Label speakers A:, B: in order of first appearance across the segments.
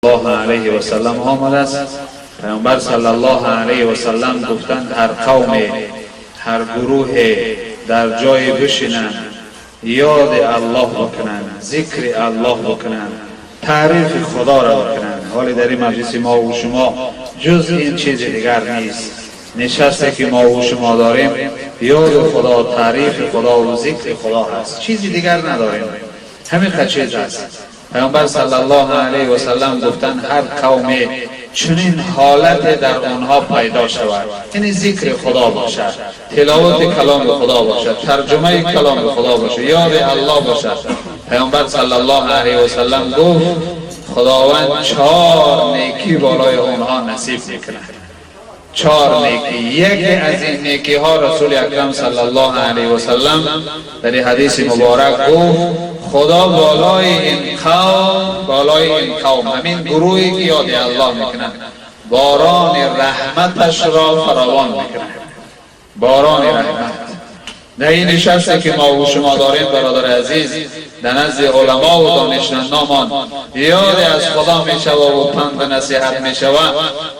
A: الله علیه و سلم آمده است. پیامبر صلی الله علیه و سلم گفتند هر قوم، هر گروه در جای بشینند، یاد الله بکنند، ذکر الله بکنند، تعریف خدا را بکنند. حالی در این مجلس ما و شما جز این چیز دیگر نیست. نشسته که ما و شما داریم یاد خدا، تعریف خدا و ذکر خدا هست، چیزی دیگر نداریم، همین چیز است. پیامبر صلی الله علیه و سلم گفتند هر قوم چنین حالت در آنها پیدا شود، یعنی ذکر خدا باشد، تلاوت کلام خدا باشد، ترجمه کلام خدا باشد، یاد الله باشد. پیامبر صلی الله علیه و سلم گفت خداوند 4 نیکی بالای آنها نصیب میکند. 4 نیکی. یکی از این نیکی ها رسول اکرم صلی الله علیه و سلم در حدیث مبارک گفت خدا بالای این قوم، بالای این قوم، همین گروهی که یاد الله میکنند، باران رحمتش را فراوان میکنند. باران رحمت. در این نشستی که ما و شما داریم برادر عزیز، در نزد علما و دانشمندان یاد از خدا می شود و پند و نصیحت می شود.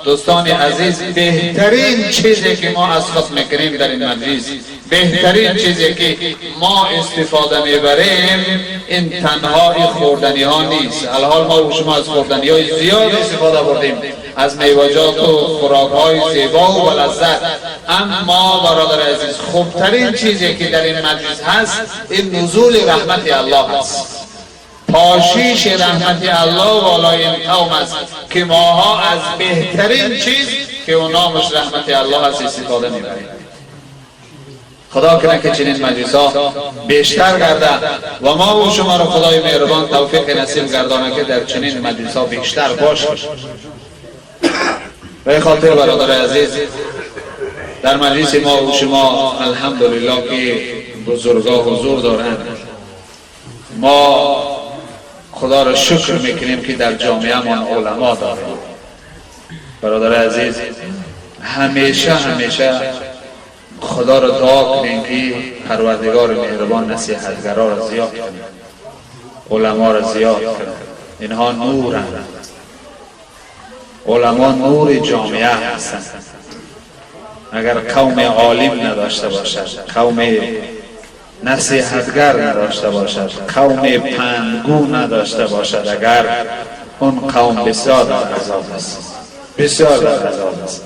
A: دوستان عزیز، بهترین چیزی که ما از خود میکنیم در این مجلس، بهترین چیزی که ما استفاده میبریم، این تنها خوردنی ها نیست. الحال ما و شما از خوردنی های زیاد استفاده بردیم، از میوه‌جات و خوراک های زیبا و لذت. اما برادر عزیز، خوبترین چیزی که در این مجلس هست این نزول رحمت الله است. پاشیش رحمت الله بالای این قوم است که ماها از بهترین چیز که اون نامش رحمت الله است استفاده میبریم. خدا کنه که چنین مجلس ها بیشتر گرده و ما و شما رو خدای مهربان توفیق نصیب گردانه که در چنین مجلس ها بیشتر باشیم. به خاطر برادر عزیز، در مجلس ما و شما الحمدلله که بزرگا حضور دارند. ما خدا را شکر میکنیم که در جامعه ما علما داریم. برادر عزیز، همیشه همیشه خدا را دعا کنیم که پروردگار مهربان نصیحتگرا را زیاد کنه، علما را زیاد کنه. اینها نورند. علما نور جامعه هستند. اگر قوم عالم نداشته باشد، قوم نصیحتگر نداشته باشد، قوم پندگو نداشته باشد، اگر اون قوم بسیار در عذاب است، بسیار در عذاب است.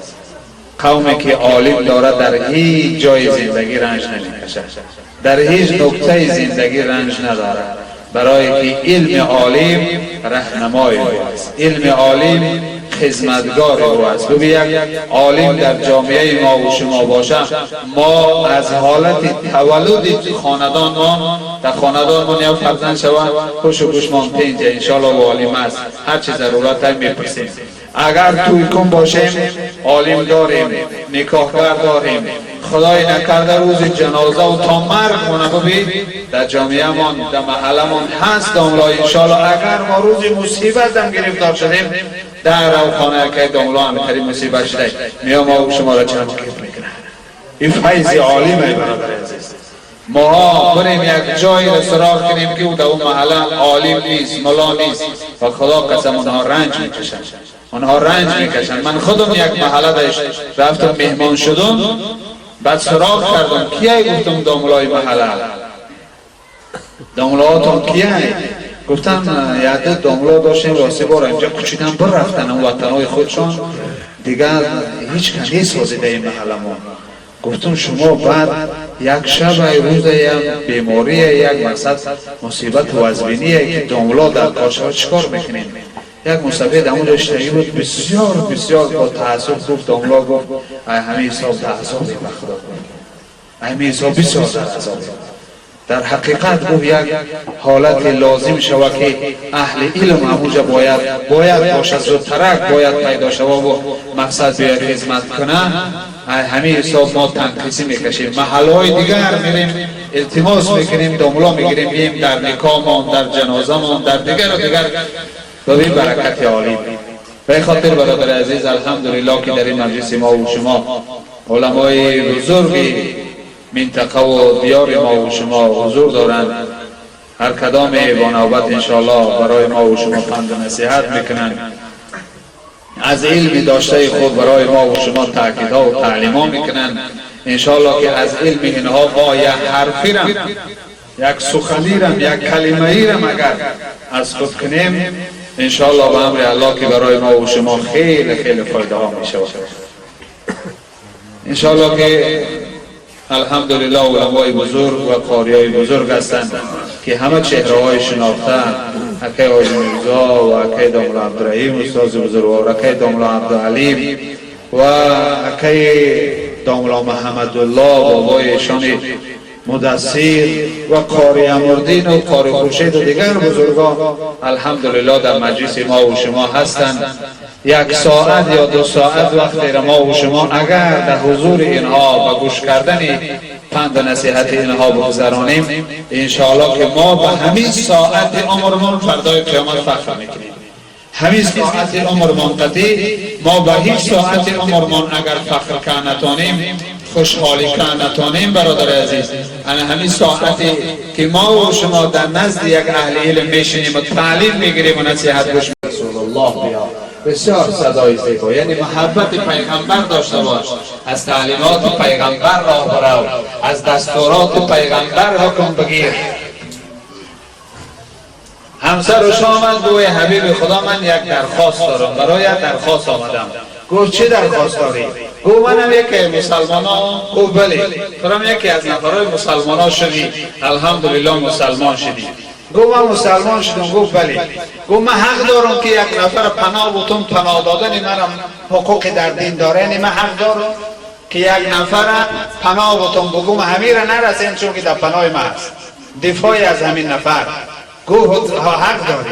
A: قومی که عالم دارد در هیچ جای زندگی رنج نمیکشد، در هیچ نکته زندگی رنج ندارد، برای که علم عالم رهنمای او است، علم عالم خدمتگار او است. ببین، یک عالم در جامعه ما و شما باشه، ما از حالت تولد خاندان ما، در خاندان ما یک فرزند شود، خوش و گوشمان پنج انشالله و عالم است، هر چه ضرورت هم میپرسیم. اگر توی کن باشیم عالم داریم، نکاحگر داریم. خدای نکرده روز جنازه و تا مرگ مونه، ببین در جامعه مان، در محله مان هست داملا. انشالله اگر ما روز مصیبت هم گرفتار شدیم، در رو خانه که داملا هم خیلی مصیبت شده، میام ما شما را چند کیف میکنه. این فیض عالمه برادر عزیز. ما بریم یک جایی را سراغ کنیم که او در اون محله عالم نیست، ملا نیست، و خدا قسم اونها رنج میکشن، اونها رنج میکشن. من خودم یک محله داشت رفتم مهمان شدم، بعد سراغ کردم کیه؟ گفتم داملای محله، داملاتون کیه؟ گفتم یک داملا داشتیم، راستی بار اینجا کوچیدن بر رفتن اون وطنهای خودشان، دیگه هیچ که نیست در این محله ما. گفتم شما بعد یک شب روز یک بیماری، یک مقصد مصیبت وزبینیه که داملا در کار شود، چیکار میکنین؟ یک مسافر اونجا اشتگی بود، بسیار بسیار با تأسف گفت، داملا گفت همه حساب در عذاب به خدا، همه حساب بسیار در عذاب. در حقیقت گفت یک حالت لازم شود که اهل علم همونجا باید باشد، زودترک باید پیدا شود و مقصد بیاید خدمت کنه. همه حساب ما تنقیصی میکشیم. محلهای دیگر میریم التماس میکنیم، داملا میگیریم، میم در نکاح در جنازه در دیگر و دیگر. ببین برکت عالی. به خاطر برادر عزیز، الحمدلله که در این مجلس ما و شما علمای بزرگی منطقه و دیار ما و شما حضور دارند. هر کدام با نوبت انشاءالله برای ما و شما پند و نصیحت میکنند. از علم داشته خود برای ما و شما تاکیدها و تعلیم‌ها میکنند. انشاءالله که از علم اینها ما یک حرفی رم، یک سخنی رم، یک کلمه ای رم اگر از خود کنیم، انشاءالله به امر الله که برای ما و شما خیلی خیلی فایده ها می شود. انشاءالله که الحمدلله علمای بزرگ و قاریای بزرگ هستند که همه چهره های شناخته، اکای حاجی میرزا و اکای داملا عبدالرحیم استاد بزرگوار، اکای داملا عبدالعلیم و اکای داملا محمدالله بابای ایشان مدثر و قاری امردین و قاری خورشید و دیگر بزرگان الحمدلله در مجلس ما و شما هستند. یک ساعت یا 2 ساعت وقت را ما و شما اگر در حضور اینها و گوش کردن پند و نصیحت اینها بگذرانیم، انشاءالله که ما به همین ساعت عمرمان فردای قیامت فخر میکنیم. همین ساعت عمرمان قطعی ما به هیچ ساعت عمرمان اگر فخر کنتانیم، خوشحالی کنتانیم، برادر عزیز، انا همین ساعتی که ما و شما در نزد یک اهل علم میشینیم و تعلیم میگیریم و نصیحت گوش رسول الله بیا. بسیار صدای زیبا، یعنی محبت پیغمبر داشته باش، از تعلیمات پیغمبر راه برو، از دستورات پیغمبر حکم بگیر. همسرش آمد گوی حبیب خدا من یک درخواست دارم، برای یک درخواست آمدم. گفت چه درخواست داری؟ گفت منم یکی مسلمان ها. گفت بله، تو هم یکی از نفرهای مسلمان ها شدی، الحمدلله مسلمان شدی. گفت من مسلمان شدم. گفت بله. گفت من حق دارم که یک نفر پناه بتم، پناه دادن منم حقوق در دین داره، یعنی من حق دارم که یک نفر پناه بتم، بگم همین را نرسیم چون که در پناه من است، دفاع از همین نفر. گفت حق داری.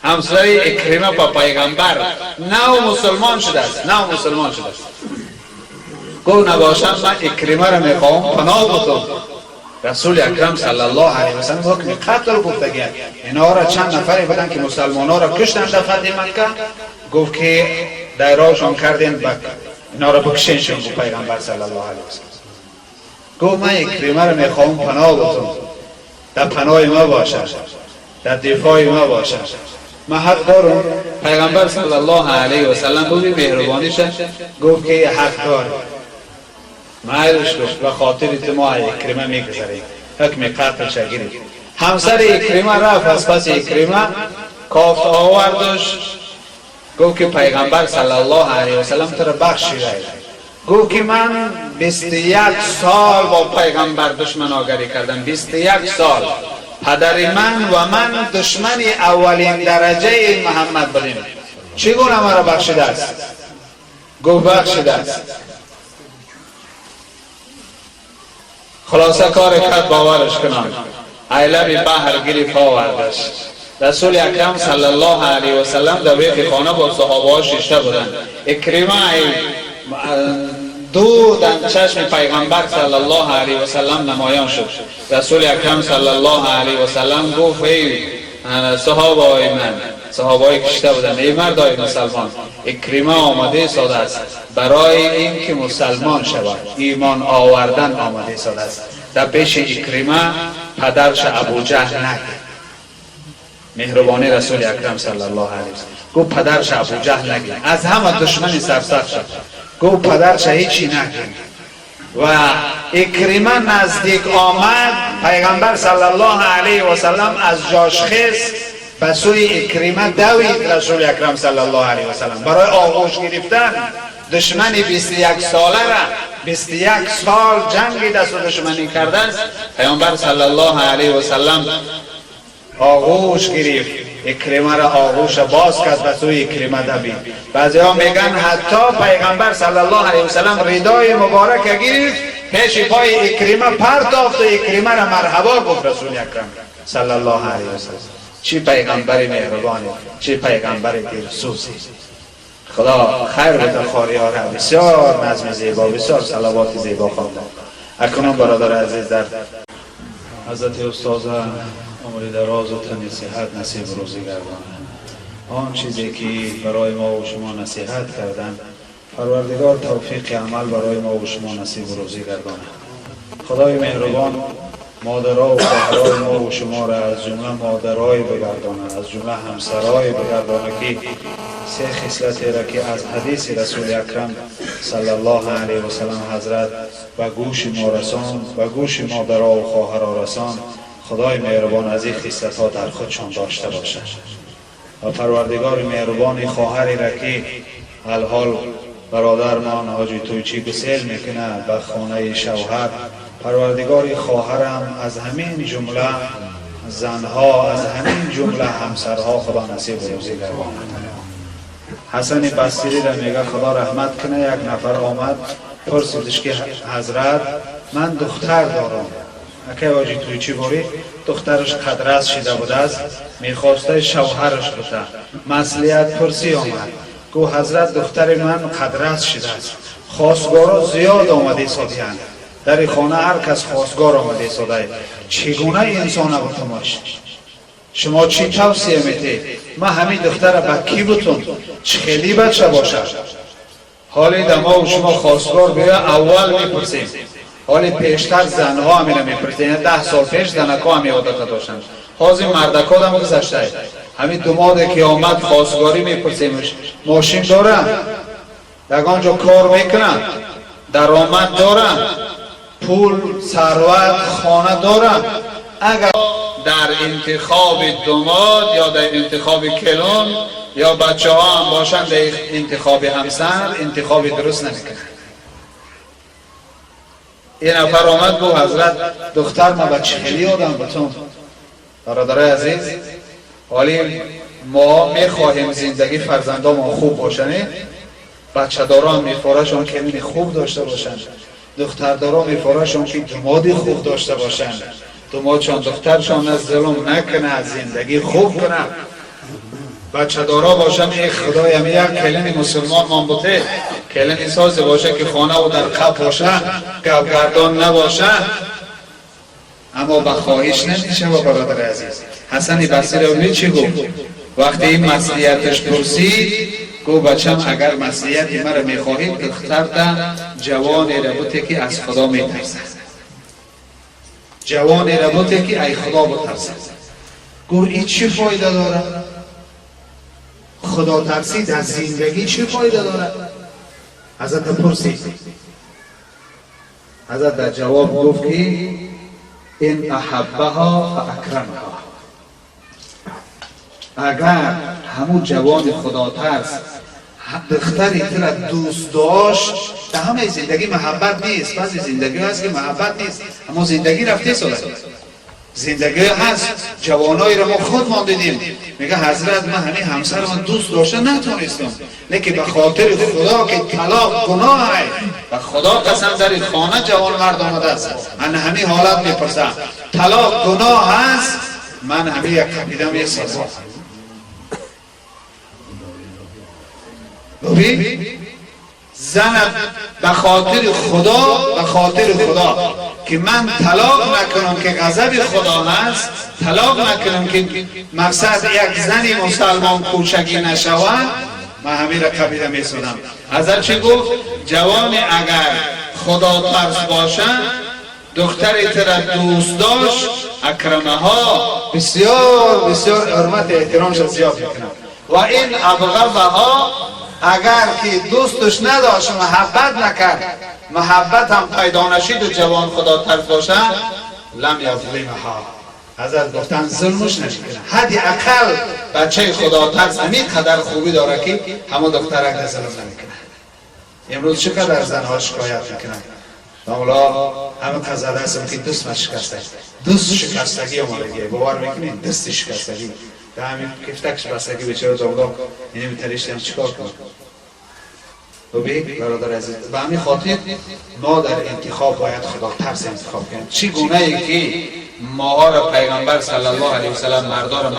A: همسر اکرمه با پیغمبر نو مسلمان شده است، نو مسلمان شده است. گفت نباشم من اکرمه را میخوام پناه بتم. رسول اکرم صلی الله علیه و سلم حکم قتل گفتگی اینا را چند نفری بودن که مسلمان ها را کشتن در فتح مکه. گفت که دایرهشان کردین بک اینا را بکشین. گفت پیغمبر صلی الله علیه و سلم گفت من اکرمه را میخوام پناه بتم، در پناه ما باشه، در دفاع ما باشه، من حق دارم. پیغمبر صلی الله علیه و سلم ببین مهربانیش، گفت که حق داری. مایلش گفت به خاطر تو ما اکرمه میگذاریم، حکم قتل شگیریم. همسر اکرمه رفت از پس اکرمه کافت آوردش، گفت که پیغمبر صلی الله علیه و سلم تو را بخشیده. گفت که من 21 سال با پیغمبر دشمن آگری کردم، 21 سال پدر من و من دشمن اولین درجه محمد بودیم، چگونه مرا بخشیده است؟ گفت بخشیده است. خلاصه کار کرد باورش کنم، ایلب بحر گرفت آوردش. رسول اکرم صلی الله علیه و سلم در بیت خانه با صحابه ها شیشته بودند. اکرمه دور در چشم پیغمبر صلی الله علیه و سلم نمایان شد. رسول اکرم صلی الله علیه و سلم گفت ای صحابه های من، صحابه های کشته بودند، ای مردای مسلمان، اکرمه آمده ساده است برای اینکه مسلمان شود، ایمان آوردن آمده ساده است. در پیش اکرمه پدرش ابو جهل نگه. مهربانی رسول اکرم صلی الله علیه و سلم گفت پدرش ابو جهل نگه، از همه دشمنی سرسخت شد. گفت پدرش هیچی نگه. و اکرمه نزدیک آمد، پیغمبر صلی الله علیه و سلم از جاش خیست به سوی اکرمه دوید. رسول اکرم صلی الله علیه و سلم برای آغوش گرفتن دشمن 21 ساله را، 21 سال جنگ دست و دشمنی کرده است، پیامبر صلی الله علیه و سلم آغوش گرفت اکرمه را، آغوش باز کرد به سوی اکرمه دوید. بعضی ها میگن حتی پیغمبر صلی الله علیه و سلم ردای مبارک گرفت پیش پای اکرمه پرتافت و اکرمه را مرحبا گفت رسول اکرم صلی الله علیه و سلم. چی پیغمبر مهربانی، چی پیغمبر دلسوزی. خدا خیر بده خاری‌ها را. بسیار نظم زیبا، بسیار صلوات زیبا خواندن. اکنون برادر عزیز در حضرت استاد عمر دراز و تن صحت نصیب روزی گردانه. آن چیزی که برای ما و شما نصیحت کردن، پروردگار توفیق عمل برای ما و شما نصیب روزی گردانه. خدای مهربان مادرها و خواهرای ما و شما را از جمله مادرای بگردانه، از جمله همسرای بگردانه که се хислатеро ки аз ҳадиси расули акрам саллаллоҳу алайҳи васаллам ҳазрат ба гӯши мо расонд, ба гӯши модаро ва хоҳаро расонд, худои меҳрубон аз ин хислатҳо дар худшон дошта бошад. Ва парвардигори меҳрубони хоҳареро ки алҳол бародармон ҳоҷи Тӯйчӣ гусел мекунад ба хонаи шавҳар, парвардигори хоҳарам аз ҳамин ҷумла занҳо, аз ҳамин ҷумла ҳамсарҳо худо насиб рӯзӣ гардонад. Ҳасани Басриро мега худо раҳмат кунад, як нафар омад пурсидиш ки ҳазрат, ман духтар дорам. Акай ҳоҷи Тӯйчӣ борӣ духтараш қадрас шида будааст, мехоста шавҳараш бута. Маслиҳат пурсӣ омад. Гуфт ҳазрат, духтари ман қадрас шидааст. Хостгоро зиёд омада истодиянд. Дари хона ҳар кас хостгор омада истодай. Чӣ гуна инсона бутумаш? Шумо чӣ тавсия метед? Ман ҳамин духтара ба кӣ бутум? Чӣ хеле бача бошад? Ҳоли дамову шумо хостгор биё, аввал мепурсем. Ҳоли пештар занҳо ҳамина мепурсед. 10 сол пеш занако ҳами одата доштанд. Ҳозир мардако дам гузаштай. Ҳамин думоде ки омад хостгорӣ мепурсемш. Мошин дора? Ягон ҷо кор мекунад? Даромад дора? Пул, сарват, хона дора? Агар дар интихоби думод ё дар интихоби келун ё бачаҳо ҳам бошанд, дар интихоби ҳамсар интихоби дуруст намекунанд. Ин нафар омад гуфт ҳазрат, духтар ма ба чӣ хеле одам бутум? Бародарои азиз, ҳоли мо мехоҳем зиндагӣ фарзандомон хуб бошане, бачадорон мефорашон келини хуб дошта бошанд, духтардорон мефорашон ки думоди хуб дошта бошанд, думодшон духтаршон зулм накунад, зиндагӣ хуб кунад. Бачадоро бошанд, э худоям, як келини мусулмон мон буте, келини созе боша ки хонаву дар қаб боша, гапгардон набоша. Аммо ба хоҳиш намешава. Бародари азиз, Ҳасани Басриро чӣ гуфт вақте ин маслиҳаташ пурсид? Гуфт: бачам, агар маслиҳати маро мехоҳед, духтарта ҷавонеро буте ки аз Худо метарсад, ҷавонеро буте ки ай Худо бутарсад. Гуфт: ин чӣ фоида дорад? Худотарсӣ дар зиндагӣ чӣ фоида дорад? Ҳазрата пурсид. Ҳазрат дар ҷавоб гуфт ки إن أحبها فأكرمها. Агар ҳамун ҷавони худотарс духтари тура дӯст дошт, дар ҳамаи зиндагӣ маҳаббат нест. Баъзе зиндагӣ ҳаст ки маҳаббат нест, аммо зиндагӣ рафте сода зиндагӣ ҳаст. Ҷавоноеро мо худмон дидем, мега: ҳазрат, ман ҳамин ҳамсарамон дӯст дошта натонистам, лекин ба хотири Худо ки талоқ гуноҳ, ба Худо қасам, дар хона ҷавон мард омадааст, ана ҳамин ҳолат мепурсам: талоқ гуноҳ ҳаст, ман ҳамин як қабидам месозам. Бибин, занат ба хотири Худо, ба хотири Худо ки ман талоқ накунам, ки ғазаби Худо ҳаст, талоқ накунам, ки мақсад як зани мусалмон кӯчагӣ нашавад, ман ҳаминро қабида месодам. Ҳазрат чӣ гуфт? Ҷавоне агар худотарс бошад, духтари тура дӯст дошт, أكرمها, бисёр бисёр ҳурмати эҳтиромша зиёд мекунад. وإن أبغضها, агар ки дӯсташ надошт, муҳаббат накард, муҳаббат ҳам пайдо нашиду ҷавон худотарс бошад, لم يظلمها. Ҳазрат гуфтан, зулмуш намекунад. Ҳадди ақал бачаи худотарс ҳамин қадар хубӣ дорад ки ҳамон духтарак зулм намекунад. Имрӯз чӣ қадар занҳо шикоят мекунанд: мавло, ҳама қазада ҳастам ки дӯст ма шикаста. Дӯст шикастагӣ омадагӣ, бовар мекунед? Дӯсти шикастагӣ, ҳамин кифтакш бастагӣ, бечора домло инами тариштам, чикор кунам? Бибин, бародар азиз, ба ҳамин хотир мо дар интихоб бояд худотарс интихоб кунем. Чӣ гунае ки моҳоро пайғамбар саллаллоҳу алайҳи васаллам мардоро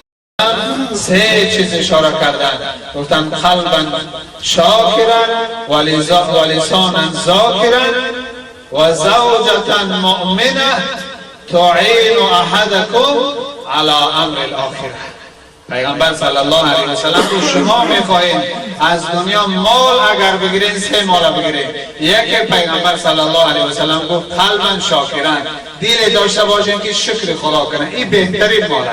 A: се чиз ишора карданд, гуфтанд: قلبا شاكرا ولسانا ذاكرا وزوجة مؤمنة تعين أحدكم على أمر الآخرة. پیغمبر صلی الله علیه و سلم گفت شما میخواهید از دنیا مال اگر بگیرین، سه مال بگیرین. یکی پیغمبر صلی الله علیه و سلم گفت قلبا شاکرا، دل داشته باشین که شکر خدا کنه، این بهترین مال.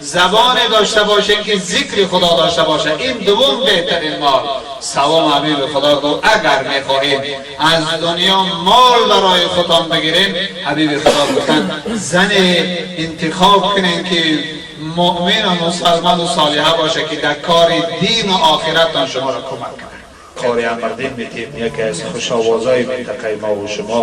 A: زبان داشته باشین که ذکر خدا داشته باشه، این دوم بهترین مال. سوم حبیب خدا گفت اگر میخواهید از دنیا مال برای خودتان بگیرین، حبیب خدا گفتن زن انتخاب کنین که مؤمن و مسلمان و صالحه باشه که در کار دین و آخرتان شما را کمک کنه. قاری امردین میتیم، یکی از خوش آوازای منطقه ما و شما.